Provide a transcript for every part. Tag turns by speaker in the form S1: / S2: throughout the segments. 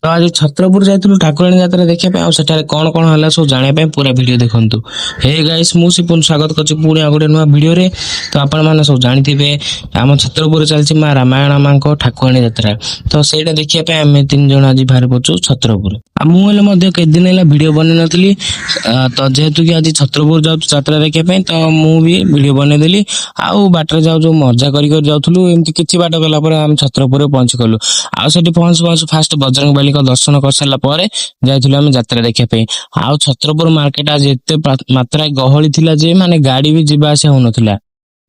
S1: ତ ଆଜି ଛତ୍ରପୁର ଯାଇଥିଲୁ ଠାକୁରାଣୀ ଯାତ୍ରା ଦେଖିବା ପାଇଁ। ଆଉ ସେଠାରେ କଣ କଣ ହେଲା, ସବୁ ଜାଣିବା ପାଇଁ ପୁରା ଭିଡିଓ ଦେଖନ୍ତୁ। ହେ ଗାଇସ୍, ମୁଁ ସିପୁନ ସ୍ୱାଗତ କରୁଛି ପୁଣି ଆଉ ଗୋଟେ ନୂଆ ଭିଡିଓରେ। ତ ଆପଣମାନେ ସବୁ ଜାଣିଥିବେ, ଆମ ଛତ୍ରପୁରରେ ଚାଲିଛି ମା ରାମାୟଣ ମାଙ୍କ ଠାକୁରାଣୀ ଯାତ୍ରା। ତ ସେଇଟା ଦେଖିବା ପାଇଁ ଆମେ ତିନି ଜଣ ଆଜି ବାହାରି ପଡୁଛୁ ଛତ୍ରପୁର। ଆଉ ମୁଁ ହେଲେ ମଧ୍ୟ କେତେ ଦିନ ହେଲା ଭିଡିଓ ବନେଇ ନଥିଲି। ତ ଯେହେତୁ କି ଆଜି ଛତ୍ରପୁର ଯାଉଛୁ ଯାତ୍ରା ଦେଖିବା ପାଇଁ, ତ ମୁଁ ବି ଭିଡିଓ ବନେଇଦେଲି। ଆଉ ବାଟରେ ଯାଉ ଯୋଉ ମଜା କରି କରି ଯାଉଥିଲୁ, ଏମିତି କିଛି ବାଟ ଗଲା ପରେ ଆମେ ଛତ୍ରପୁରରେ ପହଞ୍ଚି ଗଲୁ। ଆଉ ସେଠି ପହଞ୍ଚୁ ପହଞ୍ଚୁ ଫାଷ୍ଟ ବଜରଙ୍ଗବାଲିଙ୍କ ଦର୍ଶନ କରିସାରିଲା ପରେ ଯାଇଥିଲୁ ଆମେ ଯାତ୍ରା ଦେଖିବା ପାଇଁ। ଆଉ ଛତ୍ରପୁର ମାର୍କେଟ ଆଜି ଏତେ ମାତ୍ରାରେ ଗହଳି ଥିଲା ଯେ ମାନେ ଗାଡି ବି ଯିବା ଆସିବା ହଉନଥିଲା।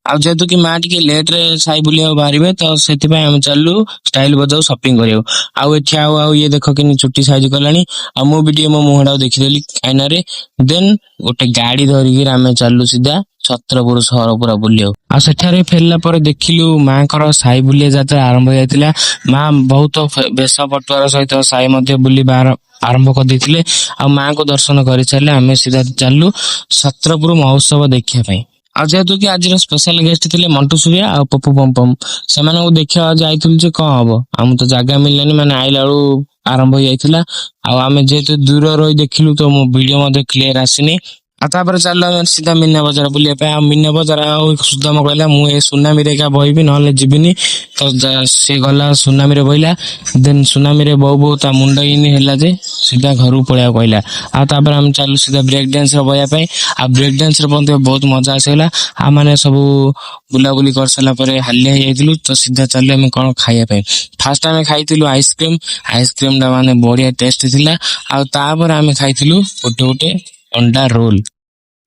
S1: ଆଉ ଯେହେତୁ କି ମା ଟିକେ ଲେଟ ରେ ସାଇ ବୁଲିବାକୁ ବାହାରିବେ, ତ ସେଥିପାଇଁ ଆମେ ଚାଲିଲୁ ଷ୍ଟାଇଲ ବଜାର ସପିଂ କରିବାକୁ। ଆଉ ଏଠି ଆଉ ଆଉ ଇଏ ଦେଖ କେମିତି ଚୁଟି ସାଇଜ କଲାଣି। ଆଉ ମୁଁ ବି ଟିକେ ମୋ ମୁହଁଟାକୁ ଦେଖିଦେଲି ଆଇନାରେ। ଦେନ୍ ଗୋଟେ ଗାଡି ଧରିକି ଆମେ ଚାଲିଲୁ ସିଧା ଛତ୍ରପୁର ସହର ପୁରା ବୁଲିବାକୁ। ଆଉ ସେଠାରେ ଫେରିଲା ପରେ ଦେଖିଲୁ ମାଙ୍କର ସାଇ ବୁଲିବା ଯାତ୍ରା ଆରମ୍ଭ ହେଇଯାଇଥିଲା। ମା ବହୁତ ବେଶ ପଟୁଆର ସହିତ ସାଇ ମଧ୍ୟ ବୁଲିବା ଆରମ୍ଭ କରିଦେଇଥିଲେ। ଆଉ ମାଙ୍କୁ ଦର୍ଶନ କରିସାରିଲେ ଆମେ ସିଧା ଚାଲିଲୁ ଛତ୍ରପୁର ମହୋତ୍ସବ ଦେଖିବା ପାଇଁ। ଆଉ ଯେହେତୁ କି ଆଜିର ସ୍ପେଶାଲ ଗେଷ୍ଟ ଥିଲେ ମଣ୍ଟୁ ସୁରିଆ ଆଉ ପପୁ ପମ୍ପମ୍, ସେମାନଙ୍କୁ ଦେଖିବାକୁ ଯାଇଥିଲୁ ଯେ କଣ ହବ, ଆମକୁ ତ ଜାଗା ମିଳିଲାନି। ମାନେ ଆଇଲା ବେଳୁ ଆରମ୍ଭ ହେଇଯାଇଥିଲା। ଆଉ ଆମେ ଯେହେତୁ ଦୂର ରହି ଦେଖିଲୁ, ତ ମୋ ଭିଡିଓ ମଧ୍ୟ କ୍ଲିୟର ଆସିନି। ଆଉ ତାପରେ ଚାଲିଲୁ ଆମେ ସିଧା ମୀନା ବଜାର ବୁଲିବା ପାଇଁ। ଆଉ ମୀନା ବଜାର, ଆଉ ସୁଦାମ କହିଲା, ମୁଁ ଏ ସୁନାମିରେ ଏକା ବହିବି, ନହେଲେ ଯିବିନି। ତ ସେ ଗଲା, ସୁନାମିରେ ବହିଲା। ଦେନ୍ ସୁନାମିରେ ବହୁ ବହୁ ତା ମୁଣ୍ଡ ଇନି ହେଲା ଯେ ସିଧା ଘରକୁ ପଳେଇବାକୁ କହିଲା। ଆଉ ତାପରେ ଆମେ ଚାଲିଲୁ ସିଧା ବ୍ରେକ୍ ଡ୍ୟାନ୍ସ ରେ ବହିବା ପାଇଁ। ଆଉ ବ୍ରେକ୍ ଡ୍ୟାନ୍ସ ରେ ମଧ୍ୟ ବହୁତ ମଜା ଆସିଗଲା। ଆଉ ମାନେ ସବୁ ବୁଲାବୁଲି କରିସାରିଲା ପରେ ହାଲିଆ ହେଇଯାଇଥିଲୁ, ତ ସିଧା ଚାଲିଲୁ ଆମେ କଣ ଖାଇବା ପାଇଁ। ଫାଷ୍ଟ ଆମେ ଖାଇଥିଲୁ ଆଇସ୍କ୍ରିମ। ଆଇସ୍କ୍ରିମ ଟା ମାନେ ବଢିଆ ଟେଷ୍ଟ ଥିଲା। ଆଉ ତାପରେ ଆମେ ଖାଇଥିଲୁ ଗୋଟେ ଗୋଟେ ଅଣ୍ଡା ରୋଲ।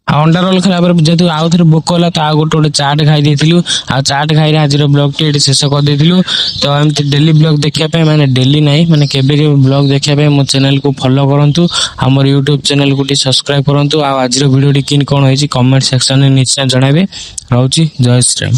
S1: ଆଉ ଅଣ୍ଡା ରୋଲ ଖାଇଲା ପରେ ଯେହେତୁ ଆଉ ଥରେ ଭୋକ ହେଲା, ତ ଆଉ ଗୋଟେ ଗୋଟେ ଚାଟ ଖାଇ ଦେଇଥିଲୁ। ଆଉ ଚାଟ ଖାଇଲେ ଆଜିର ବ୍ଲଗ ଟି ଏଠି ଶେଷ କରିଦେଇଥିଲୁ। ତ ଏମିତି ଡେଲି ବ୍ଲଗ ଦେଖିବା ପାଇଁ, ମାନେ ଡେଲି ନାହିଁ, ମାନେ କେବେ କେବେ ବ୍ଲଗ ଦେଖିବା ପାଇଁ ମୋ ଚ୍ୟାନେଲକୁ ଫଲୋ କରନ୍ତୁ। ଆମର ୟୁଟ୍ୟୁବ ଚ୍ୟାନେଲକୁ ଟିକେ ସବସ୍କ୍ରାଇବ କରନ୍ତୁ। ଆଉ ଆଜିର ଭିଡିଓଟି କେମିତି କଣ ହେଇଛି, କମେଣ୍ଟ ସେକ୍ସନରେ ନିଶ୍ଚୟ ଜଣାଇବେ। ରହୁଛି, ଜୟ ଶ୍ରୀରାମ।